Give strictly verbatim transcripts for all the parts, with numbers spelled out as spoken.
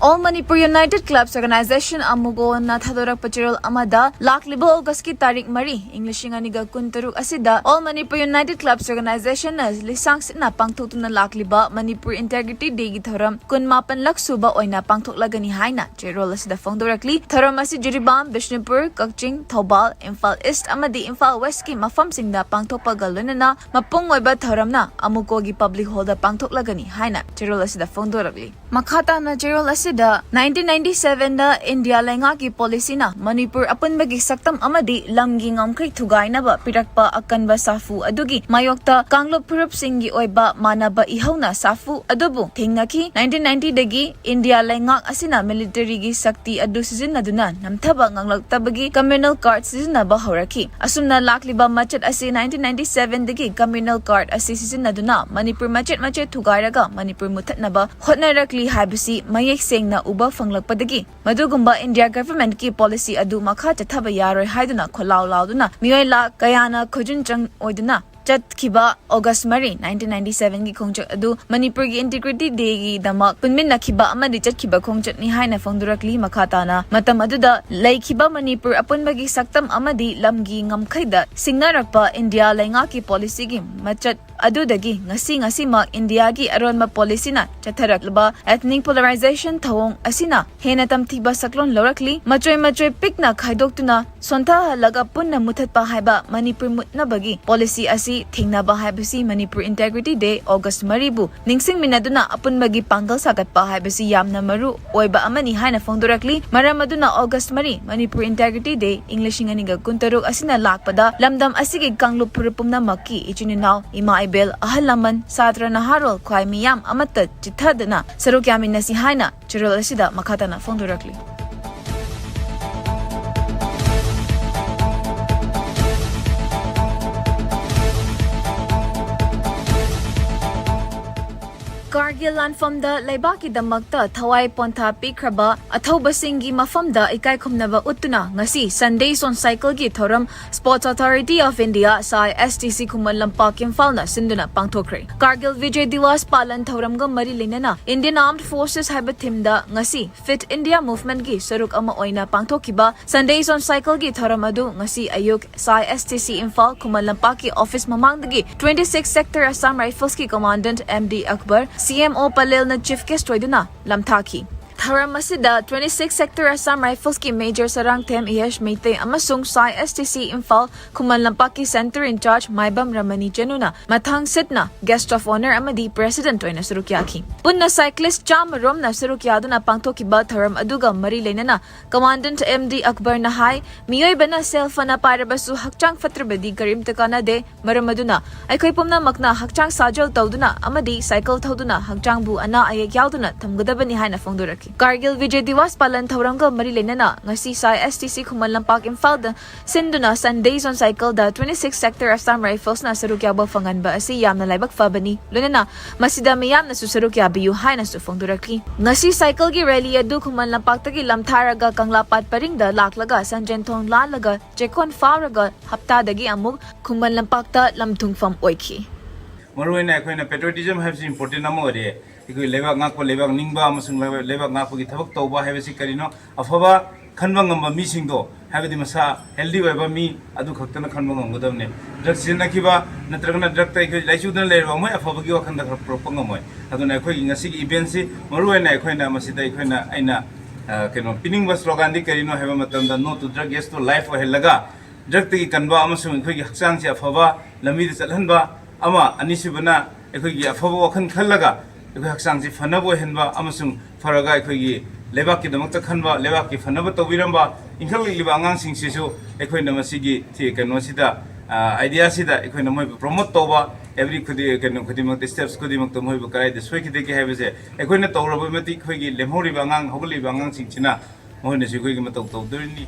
All Manipur United Clubs Organization, AMUCOꯅ ꯊꯥꯗꯣꯔꯛꯄ ꯆꯦꯔꯣꯜ ꯑꯃꯗ, ꯂꯥꯛꯂꯤꯕ ꯑꯣꯒꯁꯀꯤ ꯇꯥꯔꯤꯛ ꯃꯔꯤ, ꯏꯪ ꯂꯤꯁꯤꯡ ꯑꯅꯤꯒ ꯀꯨꯟꯇꯔꯨꯛ ꯑꯁꯤꯗ All Manipur United Clubs Organizationꯅ ꯂꯤꯁꯥꯡ ꯁꯤꯠꯅ ꯄꯥꯡꯊꯣꯛꯇꯨꯅ ꯂꯥꯛꯂꯤꯕ ꯃꯅꯤꯄꯨꯔ Integrity Dayꯒꯤ ꯊꯧꯔꯝ ꯀꯨꯟꯃꯥꯄꯟꯂꯛ ꯁꯨꯕ ꯑꯣꯏꯅ ꯄꯥꯡꯊꯣꯛꯂꯒꯅꯤ ꯍꯥꯏꯅ ꯆꯦꯔꯣꯜ ꯑꯁꯤꯗ ꯐꯣꯡꯗꯣꯔꯛꯂꯤ꯫ ꯊꯧꯔꯝ ꯑꯁꯤ ꯖꯤꯔꯤꯕꯥꯝ, ꯕꯤꯁꯅꯨꯄꯨꯔ, ꯀꯛꯆꯤꯡ, ꯊꯧꯕꯥꯜ, ꯏꯝꯐꯥꯜ ꯏꯁ꯭ꯠ ꯑꯃꯗꯤ ꯏꯝꯐꯥꯜ ꯋꯦꯁ꯭ꯠꯀꯤ ꯃꯐꯝꯁꯤꯡꯗ ꯄꯥꯡꯊꯣꯛꯄꯒ ꯂꯣꯏꯅꯅ ꯃꯄꯨꯡ ꯑꯣꯏꯕ ꯊꯧꯔꯝꯅ AMUCOꯒꯤ ꯄꯕ꯭ꯂꯤꯛ ꯍꯣꯜꯗ ꯄꯥꯡꯊꯣꯛꯂꯒꯅꯤ ꯍꯥꯏꯅ ꯆꯦꯔꯣꯜ ꯑꯁꯤꯗ ꯐꯣꯡꯗꯣꯔꯛꯂꯤ꯫ ꯃꯈꯥ ꯇꯥꯅ ꯆꯦꯔꯣꯜ ꯑꯁꯤꯗ, nineteen ninety sevenꯗ ꯏꯟꯗꯤꯌꯥ ꯂꯩꯉꯥꯛꯀꯤ ꯄꯣꯂꯤꯁꯤꯅ ꯃꯅꯤꯄꯨꯔ ꯑꯄꯨꯟꯕꯒꯤ ꯁꯛꯇꯝ ꯑꯃꯗꯤ ꯂꯝꯒꯤ ꯉꯝꯈꯩ ꯊꯨꯒꯥꯏꯅꯕ ꯄꯤꯔꯛꯄ ꯑꯀꯟꯕ ꯁꯥꯐꯨ ꯑꯗꯨꯒꯤ ꯃꯥꯌꯣꯛꯇ ꯀꯥꯡꯂꯨꯞ ꯐꯨꯔꯨꯞꯁꯤꯡꯒꯤ ꯑꯣꯏꯕ ꯃꯥꯟꯅꯕ ꯏꯍꯧꯅ ꯁꯥꯐꯨ ꯑꯗꯨꯕꯨ ꯊꯦꯡꯅꯈꯤ꯫ Nineteen ninetyꯗꯒꯤ ꯏꯟꯗꯤꯌꯥ ꯂꯩꯉꯥꯛ ꯑꯁꯤꯅ ꯃꯤꯂꯤꯇꯔꯤꯒꯤ ꯁꯛꯇꯤ ꯑꯗꯨ ꯁꯤꯖꯤꯟꯅꯗꯨꯅ ꯅꯝꯊꯕ ꯉꯝꯂꯛꯇꯕꯒꯤ communal court ꯁꯤꯖꯤꯟꯅꯕ ꯍꯧꯔꯛꯈꯤ꯫ ꯑꯁꯨꯝꯅ ꯂꯥꯛꯂꯤꯕ ꯃꯆꯠ ꯑꯁꯤ nineteen ninety sevenꯗꯒꯤ communal court ꯑꯁꯤ ꯁꯤꯖꯤꯟꯅꯗꯨꯅ ꯃꯅꯤꯄꯨꯔ ꯃꯆꯦꯠ ꯃꯆꯦꯠ ꯊꯨꯒꯥꯏꯔꯒ ꯃꯅꯤꯄꯨꯔ ꯃꯨꯠꯊꯠꯅꯕ ꯍꯣꯠꯅꯔꯛꯂꯤ ꯍꯥꯏꯕꯁꯤ ꯃꯌꯦꯛ ꯁꯦꯡꯅ ꯎꯕ ꯐꯪꯂꯛꯄꯗꯒꯤ ꯃꯗꯨꯒꯨꯝꯕ ꯏꯟꯗꯤꯌꯥ ꯒꯚꯔꯟꯃꯦꯟꯠꯀꯤ ꯄꯣꯂꯤꯁꯤ ꯑꯗꯨ ꯃꯈꯥ ꯆꯠꯊꯕ ꯌꯥꯔꯣꯏ ꯍꯥꯏꯗꯨꯅ ꯈꯣꯜꯂꯥꯎ ꯂꯥꯎꯗꯨꯅ ꯃꯤꯑꯣꯏ ꯂꯥꯈ ꯀꯌꯥꯅ ꯈꯨꯖꯤꯟ ꯆꯪ ꯑꯣꯏꯗꯨꯅ ꯆꯠꯈꯤꯕ ꯑꯣꯒꯁ꯭ꯠ ꯃꯔꯤ, nineteen ninety sevenꯒꯤ ꯈꯣꯡꯆꯠ ꯑꯗꯨ ꯃꯅꯤꯄꯨꯔꯒꯤ Integrity Dayꯒꯤꯗꯃꯛ ꯄꯨꯟꯃꯤꯟꯅꯈꯤꯕ ꯑꯃꯗꯤ ꯆꯠꯈꯤꯕ ꯈꯣꯡꯆꯠꯅꯤ ꯍꯥꯏꯅ ꯐꯣꯡꯗꯣꯔꯛꯂꯤ꯫ ꯃꯈꯥ ꯇꯥꯅ, ꯃꯇꯝ ꯑꯗꯨꯗ ꯂꯩꯈꯤꯕ ꯃꯅꯤꯄꯨꯔ ꯑꯄꯨꯟꯕꯒꯤ ꯁꯛꯇꯝ ꯑꯃꯗꯤ ꯂꯝꯒꯤ ꯉꯝꯈꯩꯗ ꯁꯤꯡꯅꯔꯛꯄ ꯏꯟꯗꯤꯌꯥ ꯂꯩꯉꯥꯛꯀꯤ ꯄꯣꯂꯤꯁꯤꯒꯤ ꯃꯆꯠ ꯑꯗꯨꯗꯒꯤ ꯉꯁꯤ ꯉꯁꯤꯃꯛ ꯏꯟꯗꯤꯌꯥꯒꯤ ꯑꯔꯣꯟꯕ ꯄꯣꯂꯤꯁꯤꯅ ꯆꯠꯊꯔꯛꯂꯕ ethnic polarization ꯊꯧꯑꯣꯡ ꯑꯁꯤꯅ ꯍꯦꯟꯅ ꯇꯝꯊꯤꯕ ꯁꯛꯂꯣꯟ ꯂꯧꯔꯛꯂꯤ꯫ ꯃꯆꯣꯏ ꯃꯆꯣꯏ ꯄꯤꯛꯅ ꯈꯥꯏꯗꯣꯛꯇꯨꯅ ꯁꯣꯟꯊꯍꯜꯂꯒ ꯄꯨꯟꯅ ꯃꯨꯊꯠꯄ ꯍꯥꯏꯕ ꯃꯅꯤꯄꯨꯔ ꯃꯨꯠꯅꯕꯒꯤ ꯄꯣꯂꯤꯁꯤ ꯑꯁꯤ ꯊꯦꯡꯅꯕ ꯍꯥꯏꯕꯁꯤ ꯃꯅꯤꯄꯨꯔ Integrity Day ꯑꯣꯒꯁ꯭ꯠ ꯃꯔꯤꯕꯨ ꯅꯤꯡꯁꯤꯡꯃꯤꯟꯅꯗꯨꯅ ꯑꯄꯨꯟꯕꯒꯤ ꯄꯥꯡꯒꯜ ꯁꯥꯒꯠꯄ ꯍꯥꯏꯕꯁꯤ ꯌꯥꯝꯅ ꯃꯔꯨ ꯑꯣꯏꯕ ꯑꯃꯅꯤ ꯍꯥꯏꯅ ꯐꯣꯡꯗꯣꯔꯛꯂꯤ꯫ ꯃꯔꯝ ꯑꯗꯨꯅ ꯑꯣꯒꯁ꯭ꯠ ꯃꯔꯤ, ꯃꯅꯤꯄꯨꯔ Integrity Day, ꯏꯪ ꯂꯤꯁꯤꯡ ꯑꯅꯤꯒ ꯀꯨꯟꯇꯔꯨꯛ ꯑꯁꯤꯅ ꯂꯥꯛꯄꯗ ꯂꯝꯗꯝ ꯑꯁꯤꯒꯤ ꯀꯥꯡꯂꯨꯞ ꯐꯨꯔꯨꯞ ꯄꯨꯝꯅꯃꯛꯀꯤ ꯏꯆꯤꯟ ꯏꯅꯥꯎ, ꯏꯃꯥ ꯏꯕꯦꯜ, ꯑꯍꯜ ꯂꯃꯟ, ꯁꯥꯇ꯭ꯔ ꯅꯍꯥꯔꯣꯜ, ꯈ꯭ꯋꯥꯏ ꯃꯤꯌꯥꯝ ꯑꯃꯠꯇ ꯆꯤꯠꯊꯗꯨꯅ ꯁꯔꯨꯛ ꯌꯥꯃꯤꯟꯅꯁꯤ ꯍꯥꯏꯅ ꯆꯦꯔꯣꯜ ꯑꯁꯤꯗ ꯃꯈꯥ ꯇꯥꯅ ꯐꯣꯡꯗꯣꯔꯛꯂꯤ꯫ ꯀꯥꯔꯒꯤꯜ ꯂꯥꯟꯐꯝꯗ ꯂꯩꯕꯥꯛꯀꯤꯗꯃꯛꯇ ꯊꯋꯥꯏ ꯄꯣꯟꯊꯥ ꯄꯤꯈ꯭ꯔꯕ ꯑꯊꯧꯕꯁꯤꯡꯒꯤ ꯃꯐꯝꯗ ꯏꯀꯥꯏ ꯈꯨꯝꯅꯕ ꯎꯠꯇꯨꯅ ꯉꯁꯤ Sundays on Cycle ꯒꯤ ꯊꯧꯔꯝ Sports Authority of India, SAI, S T C, Khuman Lampak, ꯏꯝꯐꯥꯜꯅ ꯁꯤꯟꯗꯨꯅ ꯄꯥꯡꯊꯣꯛꯈ꯭ꯔꯦ꯫ ꯀꯥꯔꯒꯤꯜ ꯚꯤꯖꯌ ꯗꯤꯋꯥꯁ ꯄꯥꯂꯟ ꯊꯧꯔꯝꯒ ꯃꯔꯤ ꯂꯩꯅꯅ Indian Armed Forces ꯍꯥꯏꯕ theme ꯗ ꯉꯁꯤ Fit India Movement ꯀꯤ ꯁꯔꯨꯛ ꯑꯃ ꯑꯣꯏꯅ ꯄꯥꯡꯊꯣꯛꯈꯤꯕ Sundays on Cycle ꯒꯤ ꯊꯧꯔꯝ ꯑꯗꯨ ꯉꯁꯤ ꯑꯌꯨꯛ SAI S T C Imphal ꯈꯨꯃꯟ ꯂꯝꯄꯥꯛꯀꯤ office ꯃꯃꯥꯡꯗꯒꯤ twenty six Sector Assam Rifles ꯀꯤ Commandant M D Akbar, C M O ꯄꯂꯦꯜꯅ chief guest ꯑꯣꯏꯗꯨꯅ ꯂꯝꯊꯥꯈꯤ꯫ ꯊꯧꯔꯝ ꯑꯁꯤꯗ twenty six Sector Assam Rifles ꯀꯤ Major ꯁꯔꯥꯡꯊꯦꯝ ꯏꯍꯦꯁ ꯃꯩꯇꯩ ꯑꯃꯁꯨꯡ SAI S T C Imphal Khuman ꯂꯝꯄꯥꯛꯀꯤ Center in Charge ꯃꯥꯏꯕꯝ ꯔꯃꯅꯤ ꯆꯅꯨꯅ ꯃꯊꯪ ꯁꯤꯠꯅ Guest of Honour ꯑꯃꯗꯤ President ꯑꯣꯏꯅ ꯁꯔꯨꯛ ꯌꯥꯈꯤ꯫ ꯄꯨꯟꯅ cyclist ꯆꯥꯝꯃ ꯔꯣꯝꯅ ꯁꯔꯨꯛ ꯌꯥꯗꯨꯅ ꯄꯥꯡꯊꯣꯛꯈꯤꯕ ꯊꯧꯔꯝ ꯑꯗꯨꯒ ꯃꯔꯤ ꯂꯩꯅꯅ Commandant M D Akbarꯅ ꯍꯥꯏ, ꯃꯤꯑꯣꯏꯕꯅ ꯁꯦꯜ ꯐꯅ ꯄꯥꯏꯔꯕꯁꯨ ꯍꯛꯆꯥꯡ ꯐꯠꯇ꯭ꯔꯕꯗꯤ ꯀꯔꯤꯝꯇ ꯀꯥꯟꯅꯗꯦ꯫ ꯃꯔꯝ ꯑꯗꯨꯅ ꯑꯩꯈꯣꯏ ꯄꯨꯝꯅꯃꯛꯅ ꯍꯛꯆꯥꯡ ꯁꯥꯖꯦꯜ ꯇꯧꯗꯨꯅ ꯑꯃꯗꯤ cycle ꯊꯧꯗꯨꯅ ꯍꯛꯆꯥꯡꯕꯨ ꯑꯅꯥ ꯑꯌꯦꯛ ꯌꯥꯎꯗꯅ ꯊꯝꯒꯗꯕꯅꯤ ꯍꯥꯏꯅ ꯐꯣꯡꯗꯣꯔꯛꯈꯤ꯫ ꯀꯥꯔꯒꯤꯜ ꯚꯤꯖꯌ ꯗꯤꯋꯥꯁ ꯄꯥꯂꯟ ꯊꯧꯔꯝꯒ ꯃꯔꯤ ꯂꯩꯅꯅ ꯉꯁꯤ SAI S T C Khuman Lampak ꯏꯝꯐꯥꯜꯗ ꯁꯤꯟꯗꯨꯅ Sundays on Cycle the twenty six Sector Assam Rifles ꯅ ꯁꯔꯨꯛ ꯌꯥꯕ ꯐꯪꯍꯟꯕ ꯑꯁꯤ ꯌꯥꯝꯅ ꯂꯥꯏꯕꯛ ꯐꯕꯅꯤ꯫ ꯂꯣꯏꯅꯅ ꯃꯁꯤꯗ ꯃꯤꯌꯥꯝꯅꯁꯨ ꯁꯔꯨꯛ ꯌꯥꯕꯤꯌꯨ ꯍꯥꯏꯅꯁꯨ ꯐꯣꯡꯗꯣꯔꯛꯂꯤ꯫ ꯉꯁꯤ cycle ꯒꯤ rally ꯑꯗꯨ ꯈꯨꯃꯟ ꯂꯝꯄꯥꯛꯇꯒꯤ ꯂꯝꯊꯥꯔꯒ ꯀꯪꯂꯥꯄꯥꯠ ꯄꯔꯤꯡꯗ ꯂꯥꯛꯂꯒ ꯁꯟꯖꯦꯟꯊꯣꯡ ꯂꯥꯜꯂꯒ ꯆꯦꯛꯀꯣꯟ ꯐꯥꯎꯔꯒ ꯍꯞꯇꯥꯗꯒꯤ ꯑꯃꯨꯛ ꯈꯨꯃꯟ ꯂꯝꯄꯥꯛꯇ ꯂꯝꯊꯨꯡꯐꯝ ꯑꯣꯏꯈꯤ꯫ ꯃꯔꯨꯑꯣꯏꯅ ꯑꯩꯈꯣꯏꯅ patriotism ꯍꯥꯏꯕꯁꯤ important ꯑꯃ ꯑꯣꯏꯔꯦ꯫ ꯑꯩꯈꯣꯏ ꯂꯩꯕꯥꯛ ꯉꯥꯛꯄ, ꯂꯩꯕꯥꯛ ꯅꯤꯡꯕ ꯑꯃꯁꯨꯡ ꯂꯩꯕꯥꯛ, ꯂꯩꯕꯥꯛ ꯉꯥꯛꯄꯒꯤ ꯊꯕꯛ ꯇꯧꯕ ꯍꯥꯏꯕꯁꯤ ꯀꯔꯤꯅꯣ? ꯑꯐꯕ ꯈꯟꯕ ꯉꯝꯕ ꯃꯤꯁꯤꯡꯗꯣ, ꯍꯥꯏꯕꯗꯤ ꯃꯁꯥ healthy ꯑꯣꯏꯕ ꯃꯤ ꯑꯗꯨ ꯈꯛꯇꯅ ꯈꯟꯕ ꯉꯝꯒꯗꯕꯅꯤ꯫ Drug ꯁꯤꯖꯤꯟꯅꯈꯤꯕ ꯅꯠꯇ꯭ꯔꯒꯅ drug ꯇ ꯑꯩꯈꯣꯏ ꯂꯥꯏꯆꯨꯗꯅ ꯂꯩꯔꯕ ꯃꯣꯏ ꯑꯐꯕꯒꯤ ꯋꯥꯈꯜꯗ ꯈꯔ ꯄꯨꯔꯛꯄ ꯉꯝꯃꯣꯏ꯫ ꯑꯗꯨꯅ ꯑꯩꯈꯣꯏꯒꯤ ꯉꯁꯤꯒꯤ event ꯁꯤ ꯃꯔꯨꯑꯣꯏꯅ ꯑꯩꯈꯣꯏꯅ ꯃꯁꯤꯗ ꯑꯩꯈꯣꯏꯅ, ꯑꯩꯅ, ꯑ, ꯀꯩꯅꯣ ꯄꯤꯅꯤꯡꯕ slogan ꯗꯤ ꯀꯔꯤꯅꯣ ꯍꯥꯏꯕ ꯃꯇꯝꯗ, "No to drug, yes to life" ꯑꯣꯏꯍꯜꯂꯒ, drug ꯇꯒꯤ ꯀꯟꯕ ꯑꯃꯁꯨꯡ ꯑꯩꯈꯣꯏꯒꯤ ꯍꯛꯆꯥꯡꯁꯦ ꯑꯐꯕ ꯂꯝꯕꯤꯗ ꯆꯠꯍꯟꯕ ꯑꯃ, ꯑꯅꯤꯁꯨꯕꯅ ꯑꯩꯈꯣꯏꯒꯤ ꯑꯐꯕ ꯋꯥꯈꯜ ꯈꯜꯂꯒ ꯑꯩꯈꯣꯏ ꯍꯛꯆꯥꯡꯁꯤ ꯐꯅꯕ ꯑꯣꯏꯍꯟꯕ ꯑꯃꯁꯨꯡ ꯐꯔꯒ ꯑꯩꯈꯣꯏꯒꯤ ꯂꯩꯕꯥꯛꯀꯤꯗꯃꯛꯇ ꯈꯟꯕ, ꯂꯩꯕꯥꯛꯀꯤ ꯐꯅꯕ ꯇꯧꯕꯤꯔꯝꯕ ꯏꯟꯈꯠꯂꯛꯂꯤꯕ ꯑꯉꯥꯡꯁꯤꯡꯁꯤꯁꯨ ꯑꯩꯈꯣꯏꯅ ꯃꯁꯤꯒꯤ ꯊꯤ-, ꯀꯩꯅꯣꯁꯤꯗ, ꯑ, idea ꯁꯤꯗ ꯑꯩꯈꯣꯏꯅ ꯃꯣꯏꯕꯨ promote ꯇꯧꯕ, every ꯈꯨꯗꯤꯡ, ꯀꯩꯅꯣ ꯈꯨꯗꯤꯡꯃꯛꯇ, steps ꯈꯨꯗꯤꯡꯃꯛꯇ ꯃꯣꯏꯕꯨ ꯀꯗꯥꯏꯗ ꯁꯣꯏꯈꯤꯗꯒꯦ ꯍꯥꯏꯕꯁꯦ ꯑꯩꯈꯣꯏꯅ ꯇꯧꯔꯕ ꯃꯇꯤꯛ ꯑꯩꯈꯣꯏꯒꯤ ꯂꯦꯝꯍꯧꯔꯤꯕ ꯑꯉꯥꯡ, ꯍꯧꯒꯠꯂꯤꯕ ꯑꯉꯥꯡꯁꯤꯡꯁꯤꯅ ꯃꯈꯣꯏꯅꯁꯨ ꯑꯩꯈꯣꯏꯒꯤ ꯃꯇꯧ ꯇꯧꯗꯣꯔꯤꯅꯤ꯫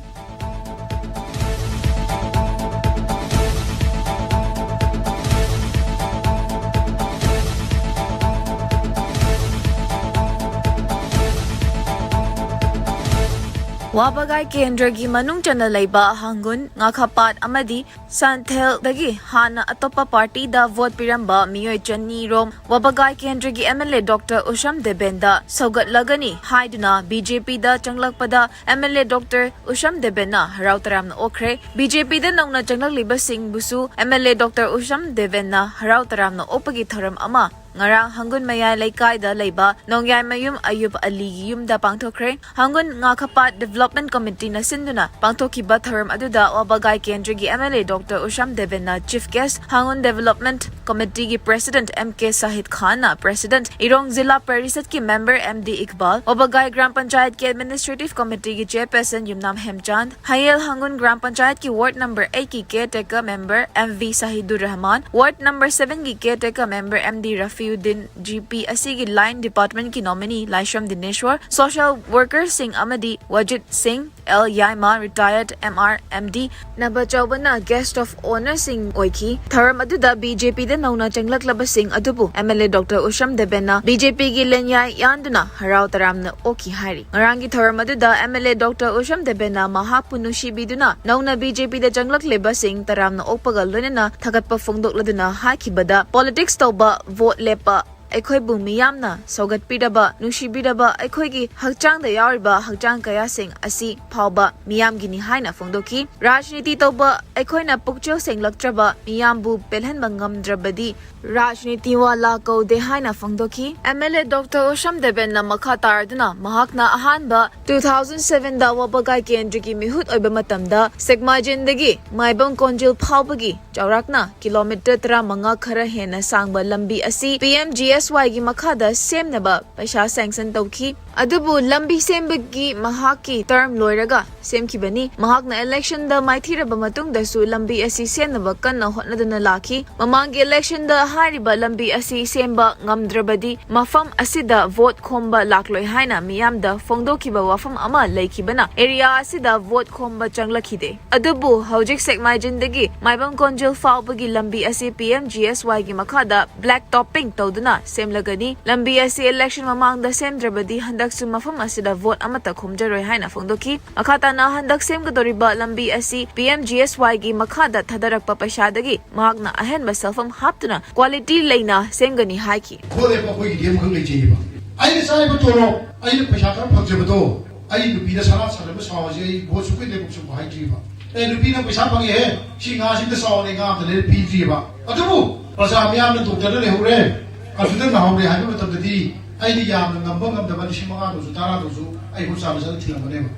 ꯋꯥꯕꯒꯥꯏ ꯀꯦꯟꯗ꯭ꯔꯒꯤ ꯃꯅꯨꯡ ꯆꯟꯅ ꯂꯩꯕ ꯍꯥꯡꯒꯨꯟ, ꯉꯥꯈꯥꯄꯥꯠ ꯑꯃꯗꯤ ꯁꯟꯊꯦꯜꯗꯒꯤ ꯍꯥꯟꯅ ꯑꯇꯣꯞꯄ ꯄꯥꯔꯇꯤꯗ ꯚꯣꯠ ꯄꯤꯔꯝꯕ ꯃꯤꯑꯣꯏ ꯆꯅꯤ ꯔꯣꯝ ꯋꯥꯕꯒꯥꯏ ꯀꯦꯟꯗ꯭ꯔꯒꯤ MLA Doctor ꯎꯁꯝ ꯗꯦꯕꯦꯟꯗ ꯁꯧꯒꯠꯂꯒꯅꯤ ꯍꯥꯏꯗꯨꯅ BJPꯗ ꯆꯪꯂꯛꯄꯗ MLA Doctor ꯎꯁꯝ ꯗꯦꯕꯦꯟꯅ ꯍꯔꯥꯎ ꯇꯔꯥꯝꯅ ꯑꯣꯛꯈ꯭ꯔꯦ꯫ BJPꯗ ꯅꯧꯅ ꯆꯪꯂꯛꯂꯤꯕꯁꯤꯡꯕꯨꯁꯨ MLA Doctor ꯎꯁꯝ ꯗꯦꯕꯦꯟꯅ ꯍꯔꯥꯎ ꯇꯔꯥꯝꯅ ꯑꯣꯛꯄꯒꯤ ꯊꯧꯔꯝ ꯑꯃ ꯉꯔꯥꯡ ꯍꯪꯒꯨꯟ ꯃꯌꯥꯏ ꯂꯩꯀꯥꯏꯗ ꯂꯩꯕ ꯅꯣꯡꯌꯥꯏꯃꯌꯨꯝ ꯑꯌꯨꯕ ꯑꯂꯤꯒꯤ ꯌꯨꯝꯗ ꯄꯥꯡꯊꯣꯛꯈ꯭ꯔꯦ꯫ ꯍꯪꯒꯨꯟ ꯉꯥꯈꯥꯄꯥꯠ Development Committeeꯅ ꯁꯤꯟꯗꯨꯅ ꯄꯥꯡꯊꯣꯛꯈꯤꯕ ꯊꯧꯔꯝ ꯑꯗꯨꯗ ꯋꯥꯕꯒꯥꯏ ꯀꯦꯟꯗ꯭ꯔꯒꯤ MLA Doctor ꯎꯁꯝ ꯗꯦꯕꯦꯟꯅ Chief Guest, ꯍꯪꯒꯨꯟ Development Committeeꯒꯤ President M K Shahid ꯈꯥꯟꯅ President, ꯏꯔꯣꯡ ꯖꯤꯂꯥ ꯄꯔꯤꯁꯠꯀꯤ Member M D ꯏꯛꯕꯥꯜ, ꯋꯥꯕꯒꯥꯏ ꯒ꯭ꯔꯥꯝ ꯄꯟꯆꯥꯌꯠꯀꯤ Administrative Committeeꯒꯤ Chairperson ꯌꯨꯝꯅꯥꯝ ꯍꯦꯝꯆꯥꯟ, ꯍꯌꯦꯜ ꯍꯪꯒꯨꯟ ꯒ꯭ꯔꯥꯝ ꯄꯟꯆꯥꯌꯠꯀꯤ Ward Number Eightꯀꯤ Caretaker Member M V Shahidur Rahman, Ward Number Sevenꯒꯤ Caretaker Member M D Rafiuddin, GP ꯑꯁꯤꯒꯤ Line Departmentꯀꯤ nominee ꯂꯥꯏꯁ꯭ꯔꯝ ꯗꯤꯅꯦꯁ꯭ꯋꯔ, social workerꯁꯤꯡ ꯑꯃꯗꯤ Wajit Singh, L Yaima, Retired M R M D ꯅꯕꯆꯧꯕꯅ Guest of Honourꯁꯤꯡ ꯑꯣꯏꯈꯤ꯫ ꯊꯧꯔꯝ ꯑꯗꯨꯗ BJPꯗ ꯅꯧꯅ ꯆꯪꯂꯛꯂꯕꯁꯤꯡ ꯑꯗꯨꯕꯨ MLA Doctor ꯎꯁꯝ ꯗꯦꯕꯦꯟꯅ BJPꯒꯤ ꯂꯦꯟꯌꯥꯏ ꯌꯥꯟꯗꯨꯅ ꯍꯔꯥꯎ ꯇꯔꯥꯝꯅ ꯑꯣꯛꯈꯤ ꯍꯥꯏꯔꯤ꯫ ꯉꯔꯥꯡꯒꯤ ꯊꯧꯔꯝ ꯑꯗꯨꯗ MLA Doctor ꯎꯁꯝ ꯗꯦꯕꯦꯟꯅ ꯃꯍꯥꯛꯄꯨ ꯅꯨꯡꯁꯤꯕꯤꯗꯨꯅ ꯅꯧꯅ BJPꯗ ꯆꯪꯂꯛꯂꯤꯕꯁꯤꯡ ꯇꯔꯥꯝꯅ ꯑꯣꯛꯄꯒ ꯂꯣꯏꯅꯅ ꯊꯥꯒꯠꯄ ꯐꯣꯡꯗꯣꯛꯂꯗꯨꯅ ꯍꯥꯏꯈꯤꯕꯗ, politics ꯇꯧꯕ, vote ꯂꯦꯞꯄ, ꯑꯩꯈꯣꯏꯕꯨ ꯃꯤꯌꯥꯝꯅ ꯁꯧꯒꯠꯄꯤꯔꯕ, ꯅꯨꯡꯁꯤꯕꯤꯔꯕ ꯑꯩꯈꯣꯏꯒꯤ ꯍꯛꯆꯥꯡꯗ ꯌꯥꯎꯔꯤꯕ ꯍꯛꯆꯥꯡ ꯀꯌꯥꯁꯤꯡ ꯑꯁꯤ ꯐꯥꯎꯕ ꯃꯤꯌꯥꯝꯒꯤꯅꯤ ꯍꯥꯏꯅ ꯐꯣꯡꯗꯣꯛꯈꯤ꯫ ꯔꯥꯖꯅꯤꯇꯤ ꯇꯧꯕ ꯑꯩꯈꯣꯏꯅ ꯄꯨꯛꯆꯦꯜ ꯁꯦꯡꯂꯛꯇ꯭ꯔꯕ, ꯃꯤꯌꯥꯝꯕꯨ ꯄꯦꯜꯍꯟꯕ ꯉꯝꯗ꯭ꯔꯕꯗꯤ ꯔꯥꯖꯅꯤꯇꯤ ꯋꯥꯂꯥ ꯀꯧꯗꯦ ꯍꯥꯏꯅ ꯐꯣꯡꯗꯣꯛꯈꯤ꯫ MLA Doctor ꯎꯁꯝ ꯗꯦꯕꯦꯟꯅ ꯃꯈꯥ ꯇꯥꯔꯗꯨꯅ ꯃꯍꯥꯛꯅ ꯑꯍꯥꯟꯕ two thousand sevenꯗ ꯋꯥꯕꯒꯥꯏ ꯀꯦꯟꯗ꯭ꯔꯒꯤ ꯃꯤꯍꯨꯠ ꯑꯣꯏꯕ ꯃꯇꯝꯗ ꯁꯦꯛꯃꯥꯏꯖꯤꯟꯗꯒꯤ ꯃꯥꯏꯕꯝ ꯀꯣꯟꯖꯤꯜ ꯐꯥꯎꯕꯒꯤ ꯆꯥꯎꯔꯥꯛꯅ kilometre ꯇꯔꯥꯃꯉꯥ ꯈꯔ ꯍꯦꯟꯅ ꯁꯥꯡꯕ ꯂꯝꯕꯤ ꯑꯁꯤ PMGSYꯒꯤ ꯃꯈꯥꯗ ꯁꯦꯝꯅꯕ ꯄꯩꯁꯥ sanction ꯇꯧꯈꯤ꯫ ꯑꯗꯨꯕꯨ ꯂꯝꯕꯤ ꯁꯦꯝꯕꯒꯤ ꯃꯍꯥꯛꯀꯤ term ꯂꯣꯏꯔꯒ ꯁꯦꯝꯈꯤꯕꯅꯤ꯫ ꯃꯍꯥꯛꯅ electionꯗ ꯃꯥꯏꯊꯤꯔꯕ ꯃꯇꯨꯡꯗꯁꯨ ꯂꯝꯕꯤ ꯑꯁꯤ ꯁꯦꯝꯅꯕ ꯀꯟꯅ ꯍꯣꯠꯅꯗꯨꯅ ꯂꯥꯛꯈꯤ꯫ ꯃꯃꯥꯡꯒꯤ electionꯗ ꯍꯥꯏꯔꯤꯕ ꯂꯝꯕꯤ ꯑꯁꯤ ꯁꯦꯝꯕ ꯉꯝꯗ꯭ꯔꯕꯗꯤ ꯃꯐꯝ ꯑꯁꯤꯗ vote ꯈꯣꯝꯕ ꯂꯥꯛꯂꯣꯏ ꯍꯥꯏꯅ ꯃꯤꯌꯥꯝꯗ ꯐꯣꯡꯗꯣꯛꯈꯤꯕ ꯋꯥꯐꯝ ꯑꯃ ꯂꯩꯈꯤꯕꯅ area ꯑꯁꯤꯗ vote ꯈꯣꯝꯕ ꯆꯪꯂꯛꯈꯤꯗꯦ꯫ ꯑꯗꯨꯕꯨ ꯍꯧꯖꯤꯛ ꯁꯦꯛꯃꯥꯏꯖꯤꯟꯗꯒꯤ ꯃꯥꯏꯕꯝ ꯀꯣꯟꯖꯤꯜ ꯐꯥꯎꯕꯒꯤ ꯂꯝꯕꯤ ꯑꯁꯤ PMGSYꯒꯤ ꯃꯈꯥꯗ black topping ꯇꯧꯗꯨꯅ ꯁꯦꯝꯂꯒꯅꯤ꯫ ꯂꯝꯕꯤ ꯑꯁꯤ election ꯃꯃꯥꯡꯗ ꯁꯦꯝꯗ꯭ꯔꯕꯗꯤ ꯍꯟꯗꯛ ꯁꯨ ꯃꯐꯝ ꯑꯁꯤꯗ ꯚꯣꯠ ꯑꯃꯠꯇ ꯈꯣꯝꯖꯔꯣꯏ ꯍꯥꯏꯅ ꯐꯣꯡꯗꯣꯛꯈꯤ꯫ ꯃꯈꯥ ꯇꯥꯅ ꯍꯟꯗꯛ ꯁꯦꯝꯒꯗꯧꯔꯤꯕ ꯂꯝꯕꯤ ꯑꯁꯤ ꯄꯤ ꯑꯦꯝ ꯖꯤ ꯑꯦꯁ ꯋꯥꯏꯒꯤ ꯃꯈꯥꯗ ꯊꯥꯗꯔꯛꯄ ꯄꯩꯁꯥꯗꯒꯤ ꯃꯍꯥꯛꯅ ꯑꯍꯦꯟꯕ ꯁꯦꯜꯐꯝ ꯍꯥꯞꯇꯨꯅ ꯀ꯭ꯋꯥꯂꯤꯇꯤ ꯂꯩꯅ ꯁꯦꯝꯒꯅꯤ ꯍꯥꯏꯈꯤ꯫ ꯈꯣꯠꯂꯦꯕ ꯑꯩꯈꯣꯏꯒꯤꯗꯤ ꯑꯃꯈꯛ ꯂꯩꯖꯩꯌꯦꯕ꯫ ꯑꯩꯅ ꯆꯥꯔꯤꯕ ꯇꯣꯂꯣꯞ, ꯑꯩꯅ ꯄꯩꯁꯥ ꯈꯔ ꯐꯪꯖꯕꯗꯣ, ꯑꯩ ꯅꯨꯄꯤꯗ ꯁꯅꯥ ꯁꯥꯟꯅꯕ ꯁꯥꯎ ꯍꯥꯏꯁꯦ ꯑꯩ ꯚꯣꯠ ꯁꯨꯛꯂꯦꯞ ꯂꯦꯞꯄ ꯁꯨꯛ ꯍꯥꯏꯗ꯭ꯔꯤꯕ꯫ ꯑꯦ, ꯅꯨꯄꯤ, ꯅꯪ ꯄꯩꯁꯥ ꯐꯪꯉꯦꯍꯦ, ꯁꯤ ꯉꯥꯁꯤꯝꯇ ꯆꯥꯎꯅꯦ, ꯉꯥ ꯑꯝꯇ ꯂꯩꯔ ꯄꯤꯗ꯭ꯔꯤꯕ꯫ ꯑꯗꯨꯕꯨ ꯄ꯭ꯔꯖꯥ ꯃꯤꯌꯥꯝꯅ ꯗꯣꯛꯇꯔꯗ ꯂꯩꯍꯧꯔꯦ, ꯑꯗꯨꯗ ꯉꯥꯍꯧꯔꯦ ꯍꯥꯏꯕ ꯃꯇꯝꯗꯗꯤ ꯑꯩꯅ ꯌꯥꯝꯅ ꯉꯝꯕ ꯉꯝꯗꯕ ꯂꯤꯁꯤꯡ ꯃꯉꯥꯗꯁꯨ ꯇꯔꯥꯗꯁꯨ ꯑꯩ ꯍꯣꯁꯄꯤꯇꯥꯜꯗ ꯆꯠꯂ ꯊꯤꯔꯝꯒꯅꯦꯕ꯫